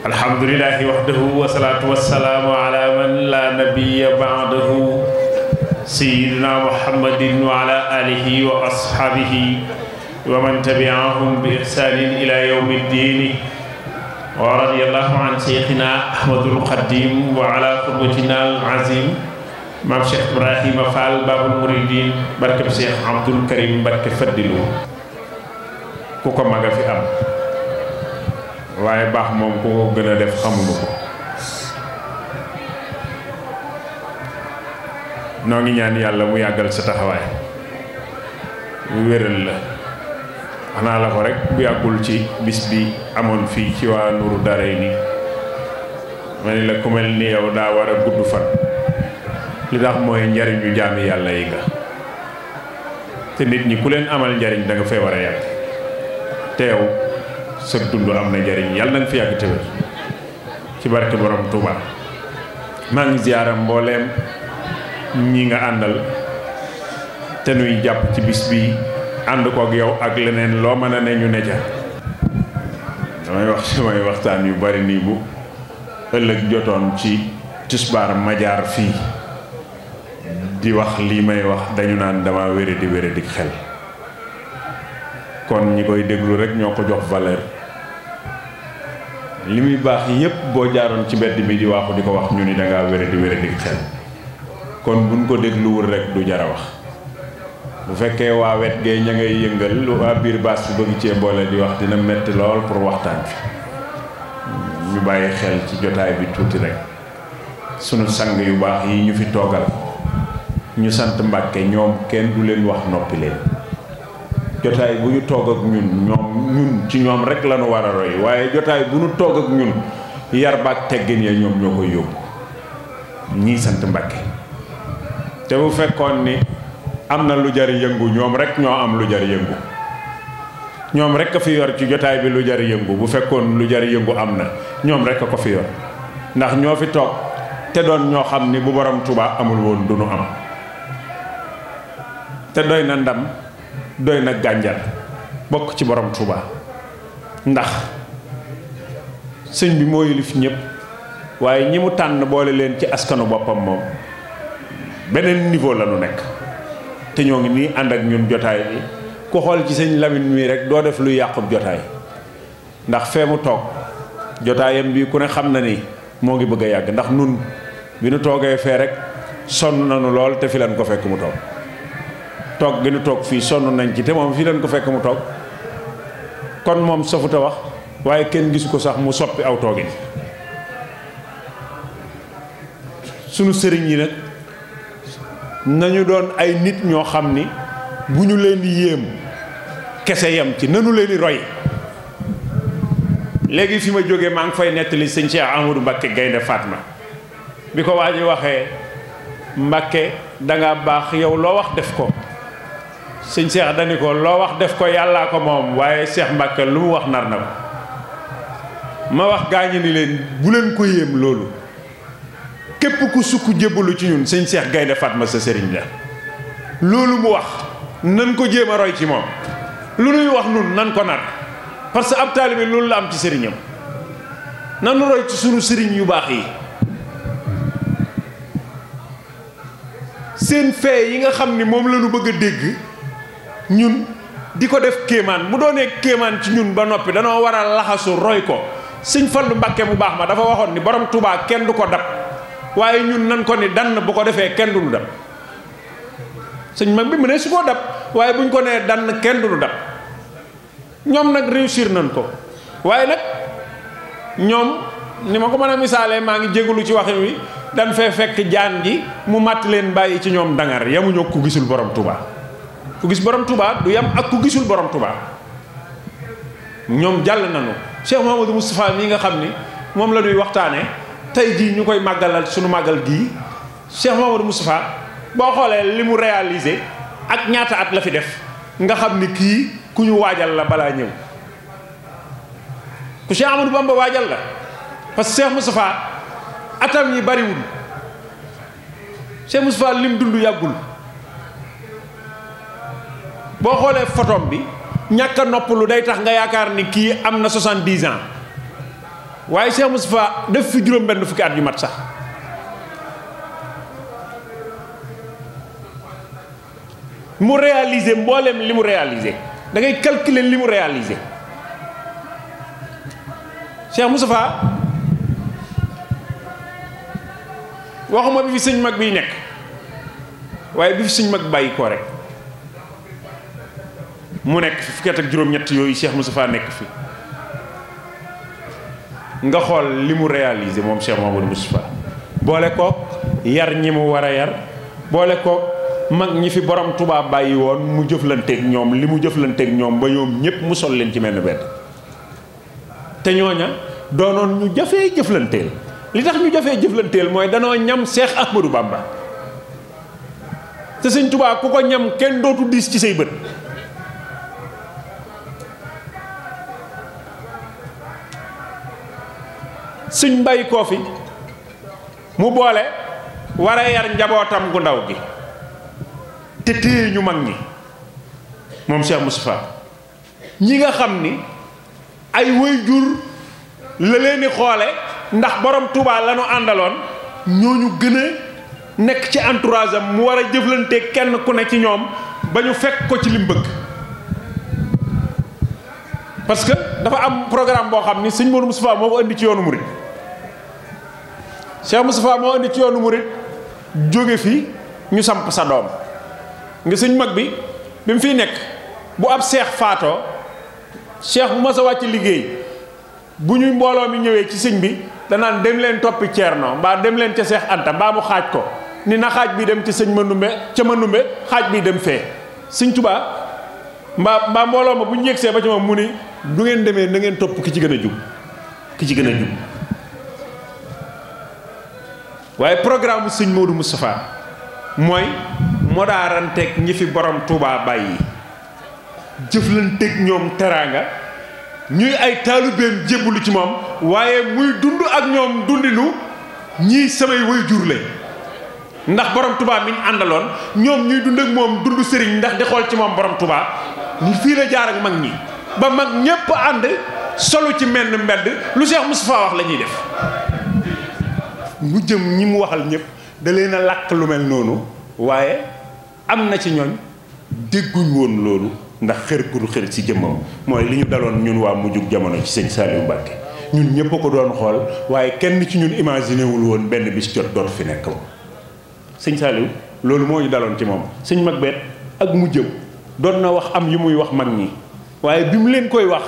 alhamdulillahi wahdahu wa salatu wassalamu ala man la nabiyya ba'dahu sayyidina muhammadin wa ala alihi wa ashabihi wa man tabi'ahum bi ihsanin ila yawmiddin wa radiyallahu an shaykhina ahmadul qadim wa ala qudwatina al-azim maam Cheikh Ibrahima Fall babul muridin barkeb Cheikh Abdul Karim barke faddilu ku ko maga fi am waaye baax moom ku ko gën a def xamuñu ko noo ngi ñaan yàlla mu yàggal sa taxawaay wéral la wax naa la ko rek bu yàggul ci bis bi amoon fii ci waa Nuuru Daarayni ma ni la ku mel ni yow daa war a gudd fan li tax mooy njariñu jaami yàlla yi nga te nit ñi ku leen amal njariñ da nga fee war a yàgg te yow sa dund am na njariñ yàlla na nga fi yàgg te wér ci barke borom Touba maa ngi ziyaara mbooleem ñi nga àndal te nuy jàpp ci bis bi ànd kook yow ak leneen loo mën a ne ñu ne ca damay wax samay waxtaan yu bari nii bu ëllëg jotoon ci tisbaar ma jaar fii di wax lii may wax dañu naan dama wéradi xel kon ñi koy déglu rek ñoo ko jox valeur li muy baax yépp boo jaaroon ci mbedd bi di waxu di ko wax ñu ni dangaa wéradi xel kon buñ ko dégluwul rek du jara wax bu fekkee waa wet gee ña ngay yëngal waa biir baas bi bëgg cee boole di wax dina metti lool pour waxtaan fi ñu bàyyi xel ci jotaay bi tuuti rek sunu sang yu baax yi ñu fi toogal ñu sant Mbàkke ñoom kenn du leen wax noppi leen jotaay bu ñu toog ak ñun ci ñoom rek la ñu war a roy waaye jotaay bu ñu toog ak ñun yar baak teggin ya ñoom ñoo koy yóbbu ñii sant Mbàkke te bu fekkoon ni am na lu jar yëngu ñoom rek ñoo am lu jar yëngu ñoom rek a fi yor ci jotaay bi lu jar yëngu bu fekkoon lu jar yëngu am na ñoom rek a ko fi yor ndax ñoo fi toog te doon ñoo xam ni bu borom Tuubaa amul woon du nu am te doy na ndam doy na gànjar bokk ci borom Tuubaa ndax sëñ bi moo yilif ñëpp waaye ñi mu tànn boole leen ci askanu boppam moom beneen niveau la nu nekk te ñoo ngi nii ànd ak ñun jotaay bi ku xool ci sëñ Lamine mii rek doo def luy yàqub jotaay ndax fee mu toog jotaayam bi ku ne xam na ni moo ngi bëgg a yàgg ndax nun bi nu toogee fee rek sonn nañu lool te fi leen ko fekk mu toog gi nu toog fii sonn nañ ci te moom fii leen ko fekk mu toog kon moom sofuta wax waaye kenn gisu ko sax mu soppi aw toogin sunu sëriñ yi nag nañu doon ay nit ñoo xam ni bu ñu leen di yéem kese yam ci nanu leen di roy léegi fi ma jógee maa ngi fay nettali sëñ Cheikh Amadou Mbacké Gaynde Fatma bi ko waa ji waxee Mbacké danga baax yow loo wax def ko sëñ Cheikh dani ko loo wax def ko yàllaa ko moom waaye Cheikh Mbacké lu mu wax nar na ko ma wax gaañu ni leen bu leen ko yéem loolu képp ku sukk jébbalu ci ñun sëñ Cheikh Gaynde Fatma sa sëriñ la loolu mu wax nan ko jéem a roy ci moom lu nuy wax nun nan ko nar parce que ab taalibe loolu la am ci sëriñam nanu roy ci sunu sëriñ yu baax yi seen fee yi nga xam ni moom la ñu bëgg a dégg ñun di ko def kéemaan bu doonee kéemaan ci ñun ba noppi danoo war a laxasu roy ko sëñ Fallu Mbàkke mu baax ma dafa waxoon ni borom Tuubaa kenn du ko dab waaye ñun nan ko ni dann bu ko defee kenn du nu dab sëñ mag bi mu ne su koo dab waaye buñ ko nee dann kenn du nu dab ñoom nag réussir nañ ko waaye nag ñoom ni ma ko mën a misaalee maa ngi jégalu ci waxin wi dañ fee fekk jaan ji mu màtt leen bàyyi ci ñoom dangar yamuñoo ku gisul borom Tuubaa ku gis borom Tuubaa du yam ak ku gisul borom Tuubaa ñoom jàll nañu Cheikh Mouhamadou Moustapha mii nga xam ni moom la ñuy waxtaanee tey jii ñu koy màggalal suñu màggal gii Cheikh Mouhamadou Moustapha boo xoolee li mu réalisé ak ñaata at la fi def nga xam ni kii ku ñu waajal la balaa ñëw ku Cheikh Amadou Bamba waajal la parce que Cheikh Moustapha atam yi bariwul Cheikh Moustapha lim dund yàggul boo xoolee photom bi ñàkk a noppalu day tax nga yaakaar ni kii am na 70 ans waaye Cheikh Moustapha def fi juróom benn fukki at yu mat sax mu réaliser mboolem li mu réaliser da ngay calculer li mu réaliser Cheikh Moustapha waxuma bi fi sëñ mag biy nekk waaye bi fi sëñ mag bàyyi ko rek mu nekk fi fukki at ak juróom-ñett yooyu Cheikh Moustapha nekk fi nga xool li mu réalisé moom Cheikh Mouhamadou Moustapha boole kook yar ñi mu war a yar boole kook mag ñi fi borom Touba bàyyi woon mu jëflanteeg ñoom li mu jëflanteeg ñoom ba ñoom ñépp mu sol leen ci menn benn te ñooña doonoon ñu jafee jëflanteel li tax ñu jafee jëflanteel mooy danoo ñam Cheikh Ahmadou Bamba te sëñ Touba ku ko ñam kenn dootu diis ci say bët suñ bàyyi koo fi mu boole war a yar njabootam gu ndaw gi te téye ñu mag ñi moom Cheikh Moustapha ñi nga xam ni ay waajur la leen di xoole ndax borom Touba la ñu àndaloon ñooñu gën a nekk ci entourage am mu war a jëflante kenn ku ne ci ñoom ba ñu fekk ko ci lim bëgg parce que dafa am programme boo xam ni sëñ Modou Moustapha moo ko indi ci yoonu murit Cheikh Moustapha moo indi ci yoonu murit jóge fi ñu samp sa doom nga sëñ mag bi mu fiy nekk bu ab seex faatoo seex bu mas a wàcc liggéey bu ñuy mbooloo mi ñëwee ci sëñ bi danaan dem leen toppi Ceerno mbaa dem leen ca Seex Anta mbaa mu xaaj ko ni na xaaj bi dem ci sëñ Mandumbe ca Mandumbe xaaj bi dem fee sëñ Tuubaa mbaa mbooloo ma bu ñu yegsee ba ci moom mu ni du ngeen demee na ngeen topp ki ci gën a jub ki ci gën a jub waaye programme bu sëñ Modou Moustapha mooy modaaranteeg ñi fi borom Touba bàyyi jëflanteeg ñoom teraanga ñuy ay taalubeem jébbalu ci moom waaye muy dund ak ñoom dundinu ñii samay waajur lañ ndax borom Touba mi ñu àndaloon ñoom ñuy dund ak moom dund sëriñ ndax di xool ci moom borom Touba ni fii la jaar ak mag ñi ba mag ñépp ànd solu ci menn mbedd lu Cheikh Moustapha wax la ñuy def mu jëm ñi mu waxal ñëpp da leen a làkk lu mel noonu waaye am na ci ñooñ dégguñ woon loolu ndax xër gu xër ci jëmmam mooy li ñu daloon ñun waa mujjug jamono ci sëñ Saliou Mbacké ñun ñëpp a ko doon xool waaye kenn ci ñun imaginé wul woon benn bis jot dootu fi nekk moom sëñ Saliou loolu moo ñu daloon ci moom sëñ mag beet ak mujjëm doon na wax am yu muy wax mag ñi waaye bi mu leen koy wax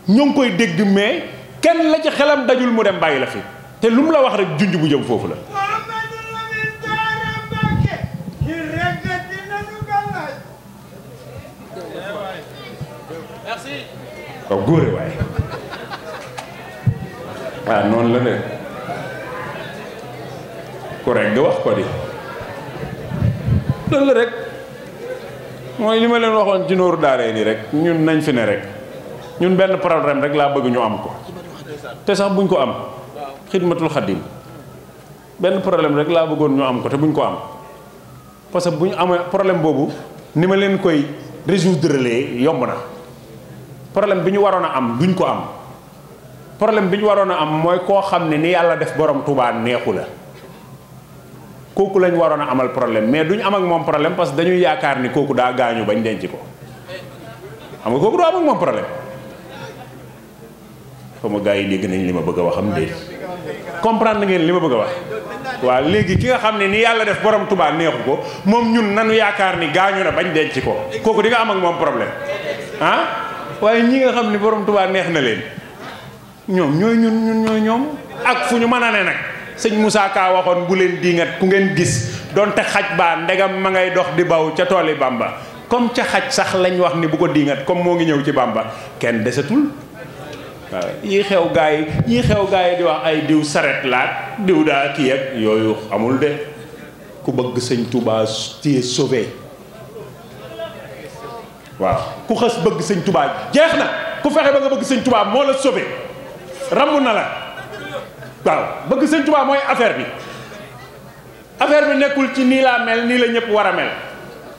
ñoo ngi koy dégg mais kenn la ci xelam dajul mu dem bàyyi la fi te lu mu la wax rek junj bu jëm foofu la waaw góore waaye waaw noonu la de ku rek nga wax ko di loolu la rek mooy li ma leen waxoon ci nooru daaree nii rek ñun nañ fi ne rek ñun benn problème rek laa bëgg ñu am ko te sax buñ ko am xidmatul xadim benn problème rek laa bëggoon ñu am ko te buñ ko am parce que bu ñu amee problème boobu ni ma leen koy résoudre yomb na problème bi ñu waroon a am duñ ko am problème bi ñu waroon a am mooy koo xam ne ni yàlla def borom Touba neexu la kooku lañ waroon a amal problème mais duñ am ak moom problème parce que dañuy yaakaar ni kooku daa gaañu bañ denc ko xam nga kooku doo am ak moom problème xaw ma gars yi dégg nañ li ma bëgg a wax am déet comprendre ngeen li ma bëgg a wax waaw léegi ki nga xam ne ni yàlla def borom Touba neexu ko moom ñun nanu yaakaar ni gaañu na bañ denc ko kooku di nga am ak moom problème ah waaye ñi nga xam ni borom Touba neex na leen ñoom ñooy ñun ñoom ak fu ñu mën a ne nag sëñ Moussa Ka waxoon bu leen diingat ku ngeen gis donte xaj baa ndegam ma ngay dox di baw ca tooli Bamba comme ca xaj sax lañ wax ni bu ko diingat comme moo ngi ñëw ci Bamba kenn desatul waaw yii xew gaa yi di wax ay diw saret laat diw daa kii ak yooyu amul de ku bëgg sëñ Touba téye sauvé waaw ku xës bëgg sëñ Touba jeex na ku fexe ba nga bëgg sëñ Touba moo la sauvé ramm na la waaw bëgg sëñ Touba mooy affaire bi nekkul ci nii laa mel nii la ñëpp war a mel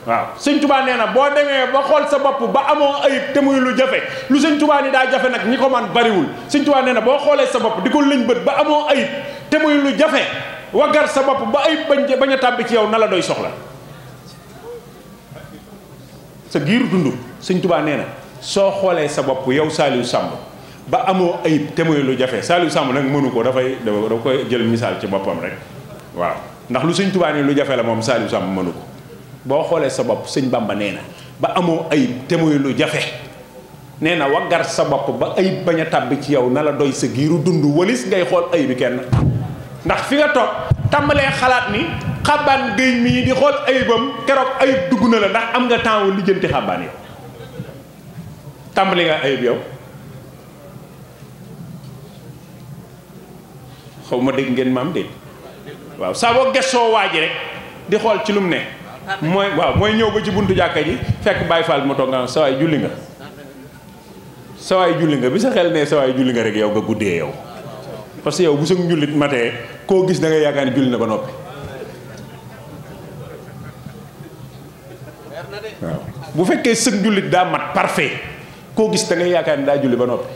waaw sëñ Tuubaa nee na boo demee ba xool sa bopp ba amoo ayib te muy lu jafe lu sëñ Tuubaa ni daa jafe nag ñi ko man bariwul sëñ Tuubaa nee na boo xoolee sa bopp di ko lëñ bët ba amoo ayib te muy lu jafe waggar sa bopp ba ayib bañ a tàbbi ci yow na la doy soxla sa giiru dund sëñ Tuubaa nee na soo xoolee sa bopp yow Saliou Samb ba amoo ayib te muy lu jafe Saliou Samb nag mënu ko dafa koy jël misaal ci boppam rek waaw ndax lu sëñ Tuubaa ni lu jafe la moom Saliou Samb mënu ko boo xoolee sa bopp sëñ Bamba nee na ba amoo ayib te muy lu jafe nee na waggar sa bopp ba ayib bañ a tàbbi ci yow na la doy sa giiru dund walis ngay xool ayib bi kenn ndax fi nga toog tàmbalee xalaat ni xabbaan géej mii di xool ayibam keroog ayib dugg na la ndax am nga temps wu lijjanti xabbaan yow tàmbali nga ayib yow xaw ma dégg ngeen maam dégg waaw saa boo gëstoo waa ji rek di xool ci lu mu ne mooy ñëw ba ci buntu jàkka ji fekk Baay Faal bi ma toog nga sa waay julli nga sa waay julli nga bi sa xel ne sa waay julli nga rek yow nga guddee yow parce que yow bu sa njullit matee koo gis da ngay yaakaar ni julli na ba noppi waaw bu fekkee sëg njullit daa mat parfait koo gis da ngay yaakaar ni daa julli ba noppi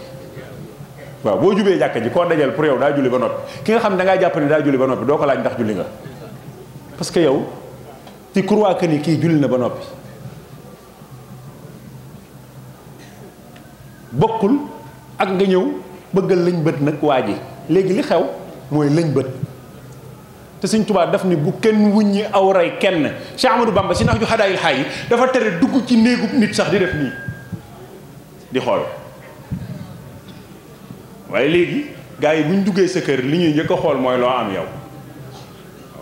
waaw boo jubee jàkka ji koo dajal pour yow daa julli ba noppi ki nga xam ne da ngaa jàpp ne daa julli ba noppi doo ko laaj ndax julli nga parce que yow tu crois que ni kii julli na ba noppi bokkul ak nga ñëw bëggal lañ bët nag waa ji léegi li xew mooy lañ bët te Sëñ Tuubaa daf ni bu kenn wuññi awray kenn Cheikh Amadou Bamba si nax ju xadaayil xaay yi dafa tere dugg ci néegub nit sax di def nii di xool waaye léegi gars yi bu ñu duggee sa kër li ñuy njëkk a xool mooy loo am yow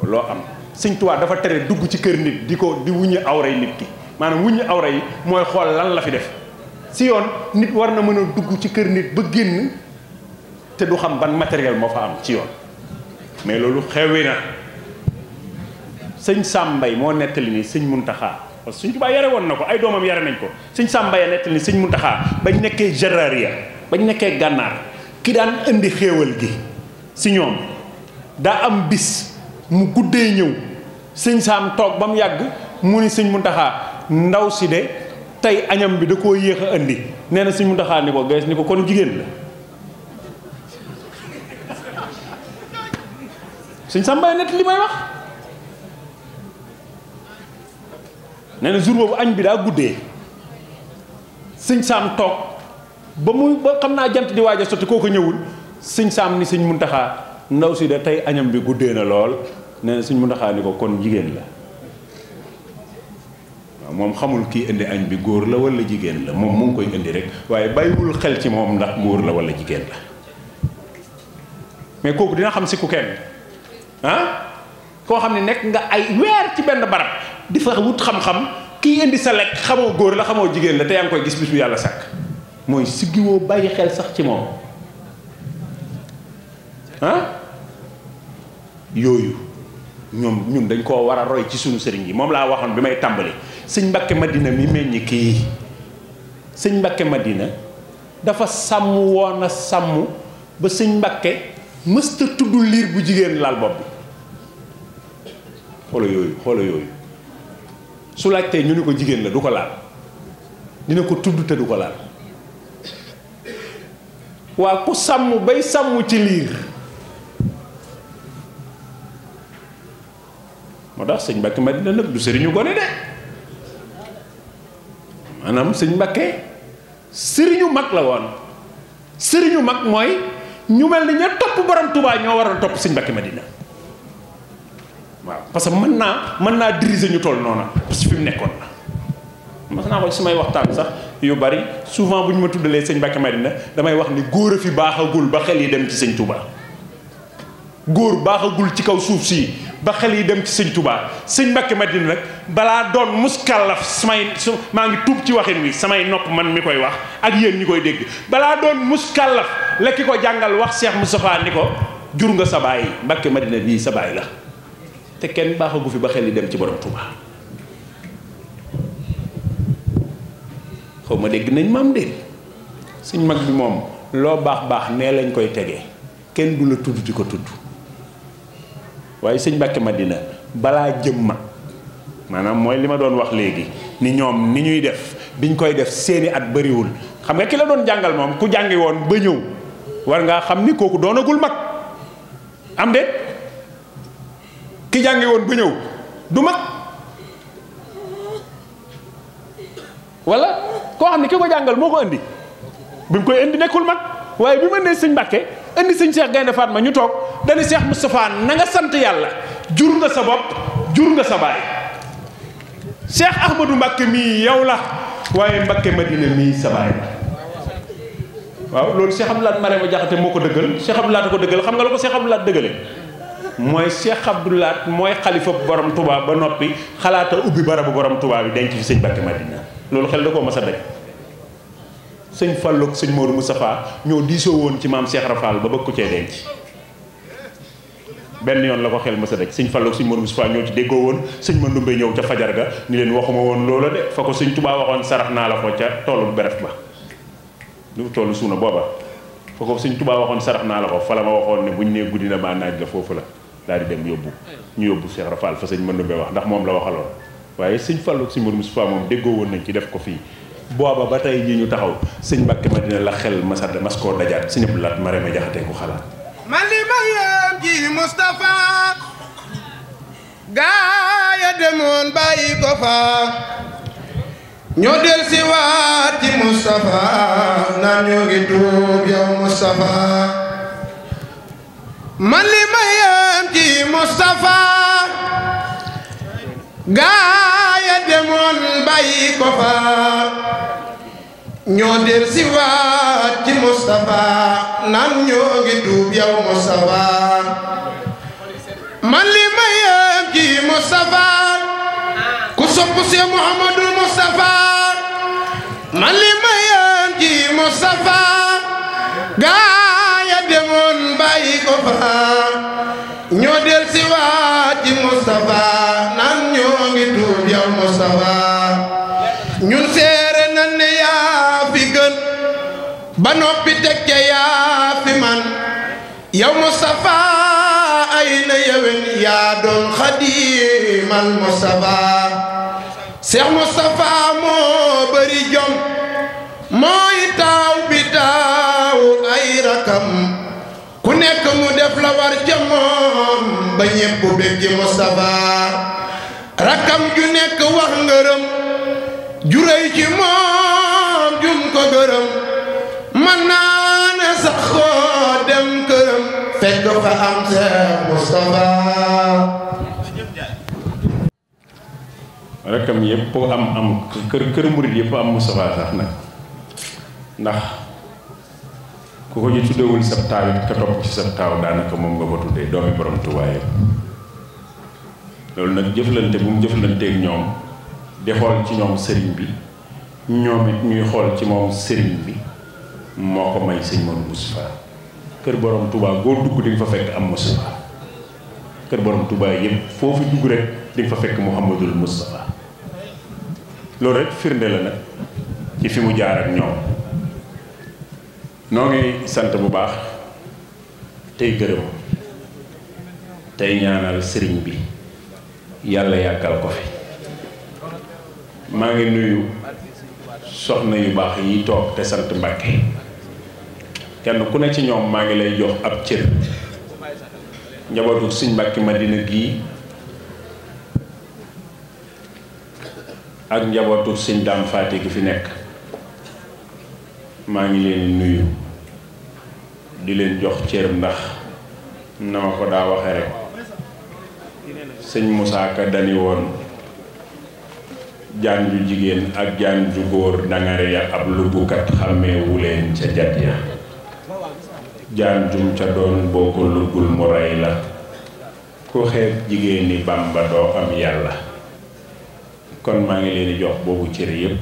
loo am Sëñ Tuubaa dafa tere dugg ci kër nit di wuññi awray nit ki maanaam wuññi awray yi mooy xool lan la fi def si yoon nit war na mën a dugg ci kër nit ba génn te du xam ban matériel moo fa am ci yoon mais loolu xewi na sëñ Sàmbay moo nettali ni sëñ Muntaxa parce que Sëñ Tuubaa yare woon na ko ay doomam yare nañ ko sëñ Sàmbay a nettali ni sëñ Muntaxa bañ nekkee Jaraariya bañ nekkee gànnaar ki daan indi xéewal gi si ñoom daa am bis mu guddee ñëw sëñ Saam toog ba mu yàgg mu ni sëñ Muntaxa ndaw si de tey añam bi da koo yéex a indi nee na sëñ Muntaxa ni ko gees ni ko kon jigéen la sëñ Sàmbaay nett li may wax nee na jour boobu añ bi daa guddee sëñ Saam toog ba xam naa jant di waaj a sotti kooku ñëwul sëñ Saam ni sëñ Muntaxa ndaw si de tey añam bi guddee na lool nee na sëñ Muntaxa ni ko kon jigéen la waaw moom xamul kii indi añ bi góor la walla jigéen la moom mu ngi koy indi rek waaye bàyyiwul xel ci moom ndax góor la walla jigéen la mais kooku dina xam si ku kenn koo xam ne nekk nga ay weer ci benn barab di fa wut xam-xam kii indi sa lekk xamoo góor la xamoo jigéen la te yaa ngi koy gis bis bu yàlla sàkk mooy siggiwoo bàyyi xel sax ci moom yooyu ñun dañ koo war a roy ci suñu sëriñ yi moom laa waxoon bi may tàmbali sëñ Mbakke Madina mi meññi kii sëñ Mbakke Madina dafa sàmm woon a sàmm ba sëñ Mbakke mësta tudd liir bu jigéen laal bopp bi xoola yooyu su laajtee ñu ni ko jigéen la du ko laal dina ko tudd te du ko laal waa ku sàmm bay sàmm ci liir moo tax sëñ Mbakke Madina nag du sëriñu gone de maanaam sëñ Mbakke sëriñu mag la woon sëriñu mag mooy ñu mel ni ña topp borom Touba ñoo waroon topp sëñ Mbakke Madina waaw parce que mën naa diriger ñu toll noonu parce que fi mu nekkoon la mas naa ko ci samay waxtaan sax yu bari souvent bu ñu ma tuddalee sëñ Mbakke Madina damay wax ni góor a fi baaxagul ba xel yi dem ci sëñ Touba góor baaxagul ci kaw suuf si ba xel yi dem ci sëñ Touba sëñ Mbakke Madina nag balaa doon muskàllaf maa ngi tuub ci waxin wi samay nopp man mi koy wax ak yéen ñi koy dégg balaa doon muskàllaf la ki ko jàngal wax Cheikh Moustapha ni ko jur nga sa baay Mbakke Madina bii sa baay la te kenn baaxagu fi ba xel yi dem ci borom Touba xaw ma dégg nañ maam déet suñ mag bi moom loo baax nee lañ koy tegee kenn du la tudd di ko tudd waaye sëñ Mbakke Madina balaa jëm mag maanaam mooy li ma doon wax léegi ni ñoom ni ñuy def biñ koy def seeni at bëriwul. xam nga ki la doon jàngal moom ku jàngi woon ba ñëw war ngaa xam ni kooku doonagul mag am de ki jàngi woon ba ñëw du mag wala koo xam ne ki ko jàngal moo ko indi bi mu koy indi nekkul mag waaye bi mu indee sëñ Mbàkke indi sëñ Cheikh Gaynde Fatma ñu toog dañu Cheikh Moustapha na nga sant yàlla jur nga sa bopp jur nga sa baay Cheikh Ahmadou Mbàkke mii yow la waaye Mbàkke Madina mii sa baay waaw loolu Cheikh Abdou Lahad Marema Jaxate moo ko dëggal Cheikh Abdou Lahad ko dëggal xam nga la ko Cheikh Abdou Lahad dëggale mooy Cheikh Abdou Lahad mooy xalifa borom Touba ba noppi xalaata ubbi barabu borom Touba bi denc fi sëñ Mbàkke Madina loolu xel da koo mas a daj sëñ Fallou ak sëñ Modou Moustapha ñoo diisoo woon ci maam Cheikh Rafal ba bëgg ko cee denc benn yoon la ko xel mas a daj sëñ Fallou ak sëñ Modou Moustapha ñoo ci déggoo woon sëñ Mandoumbe ñëw ca fajar ga ni leen waxuma woon loola de fa ko sëñ Touba waxoon sarax naa la ko ca toolu beref ba lu toolu suuna booba fa ko sëñ Touba waxoon sarax naa la ko fa la ma waxoon ne buñ nee guddi na maa naaj la foofu la daal di dem yóbbu ñu yóbbu Cheikh Rafal fa sëñ Mandoumbe wax ndax moom la waxaloon waaye sëñ Fallou ak sëñ Modou Moustapha moom déggoo woon nañ ci def ko fii booba ba tey jii ñu taxaw sëñ Mbàkke Madina la xel mas koo dajaat sëñ Abdou Lahad Marema Jaxate ko xalaat man li ma yem ji Moustapha gaaya demoon bàyyi ko fa ñoo del si waat ci Moustapha naan ñoo ngi tuub yow Moustapha man li ma yem ji Moustapha gaaya demoon bàyyi ko fa ñoo del si waat ci Moustapha naan ñoo ngi tuub yow Moustapha man li ma yem ci Moustapha ku sopp si Muhammadul Moustapha man li ma yem ci Moustapha gaaya demoon bàyyi ko fa ñoo del si waat ci Moustapha naan ñoo ngi tuub yow Moustapha ñun seere nan ne yaa fi gën ba noppi teg ca yaa fi man yow Moustapha ay na yewen yaa doon xadimal Moustapha Cheikh Moustapha moo bëri jom mooy taaw bi taaw ay rakam ku nekk mu def la war ca moom ba ñépp bég ci Moustapha rakam ju nekk wax ngërëm juréy ci moom jum ko gërëm man naa ne sax koo dem këram fekk fa am Cheikh Moustapha rakam yëpp am kër murid yëpp am Moustapha sax nag ndax ku ko ñu tuddewul sab taaw it ka topp ci sab taaw daanaka moom nga ko tuddee doomi borom Tuubaa yëpp loolu nag jëflante bu mu jëflanteeg ñoom di xool ci ñoom sëriñ bi ñoom it ñuy xool ci moom sëriñ bi moo ko may sëñ Modou Moustapha kër borom Touba goo dugg di nga fa fekk am Moustapha kër borom Touba yëpp foofu dugg rek di nga fa fekk Mouhamadul Moustapha loolu rek firnde la nag ci fi mu jaar ak ñoom noo ngi sant bu baax tey gërëm tey ñaanal sëriñ bi yàlla yàggal ko fi maa ngi nuyu soxna yu baax yi toog te sant Mbàkke kenn ku ne ci ñoom maa ngi lay jox ab cër njabootu sëñ Mbàkke Madina gii ak njabootu sëñ Daam Faati gi fi nekk maa ngi leen nuyu di leen jox cër ndax na ma ko daa waxe rek sëñ Moussa Ka dani woon jaan ju jigéen ak jaan ju góor dangare ya ab luggukat xàmmee wuleen ca jat ya jaan jum ca doon boo ko luggul mu rey la ku xeeb jigéen ni Bàmba doo am yàlla kon maa ngi leen di jox boobu cër yépp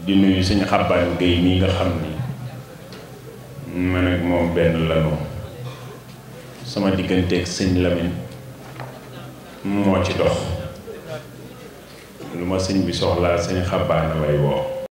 di nuyu sëñ Xabbaan Géey mi nga xam ni man ak moom benn lanu sama digganteeg sëñ Lamin moo ci dox lu ma sëñ bi soxlaa sëñ Xabbaan lay woo